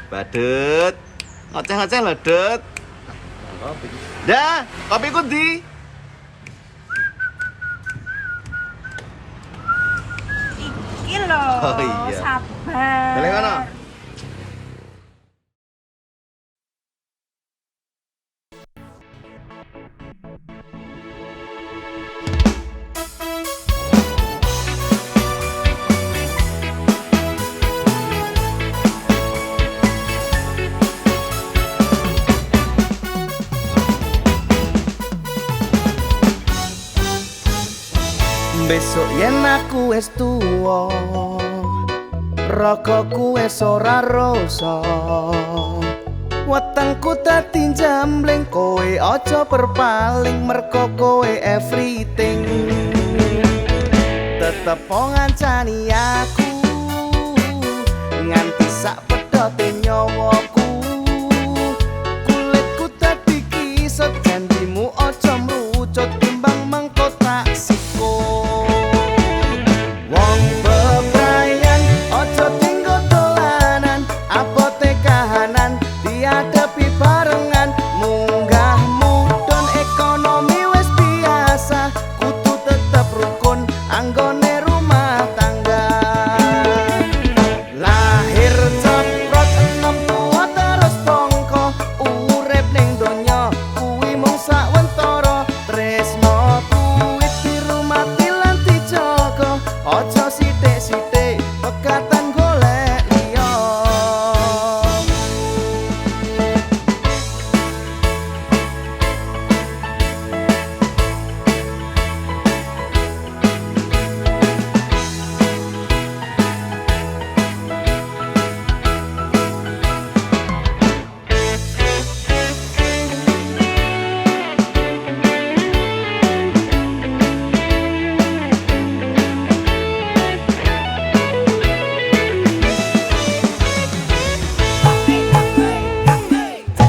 Badut. Ngoceh-ngoceh lho, Dut. Kopi. Dah, kopiku ndi? Iki lho. Oh, iya. Sabar. Balik kono. Besok yen aku wis tuwa, ragaku wis ora rasa, wetengku dadi jambling, kowe aja berpaling mergo kowe everything. Tetep ngancani aku nganti sak pedote nyawaku. Kulitku dadi kisut, janjimu aja mrucut timbang mengko tak sikut. Wong bebrayan aja tinggo dolanan, abote kahanan diadepi barengan. Munggah mudhun ekonomi wis biasa, kudu tetep rukun anggone rumah tangga. Lahir ceprot enom tuwa terus bongko, urip ning donya kuwi mung sawentara. Tresno kuwi dirumati lan dijaga, aja sithik-sithik pegatan golek liya.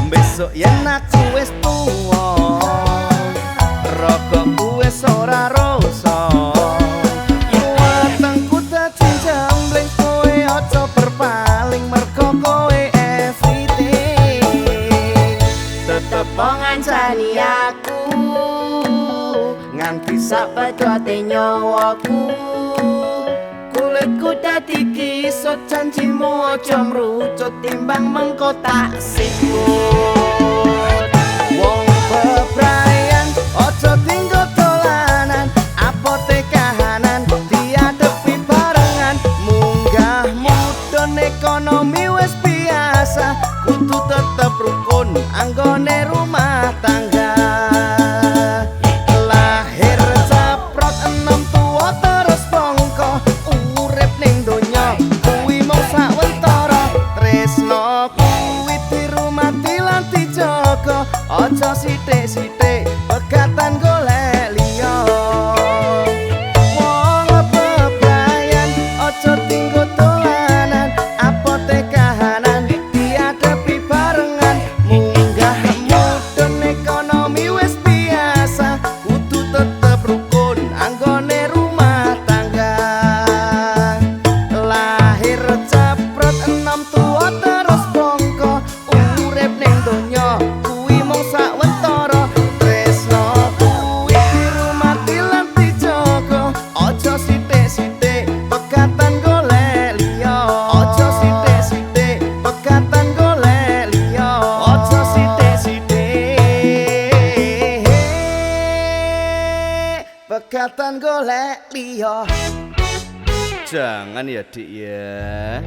Besok yen aku wis tuwa, ragaku wis ora rasa, wetengku dadi jambling, kowe aja berpaling mergo kowe everything. Tetep ngancani aku nganti sak pedote nyawaku. Kulitku dadi kisut, janjimu aja mrucut timbang mengko tak sikut. Wong bebrayan aja tinggo dolanan, apote kahanan diadepi barengan. Munggah mudhun ekonomi wis biasa, kudu tetep rukun anggone rumah tangga. Lahir ceprot enom tuwa terus bongko, urip ning donya kuwi mung sawentara. Tresno kuwi dirumati lan dijaga, aja sithik-sithik pegatan golek liya. Wong bebrayan aja tinggo dolanan, apote kahanan diadepi barengan. Munggah mudhun ekonomi wis biasa, kudu tetep rukun anggone rumah tangga. Lahir ceprot enom tuwa terus bongko, urip ning donya kuwi mung sawentara. Tresno kuwi dirumati lan dijaga, aja sithik-sithik pegatan golek liya. Aja sithik-sithik pegatan golek liya. Aja sithik-sithik pegatan golek liya. Jangan ya, Dik ya.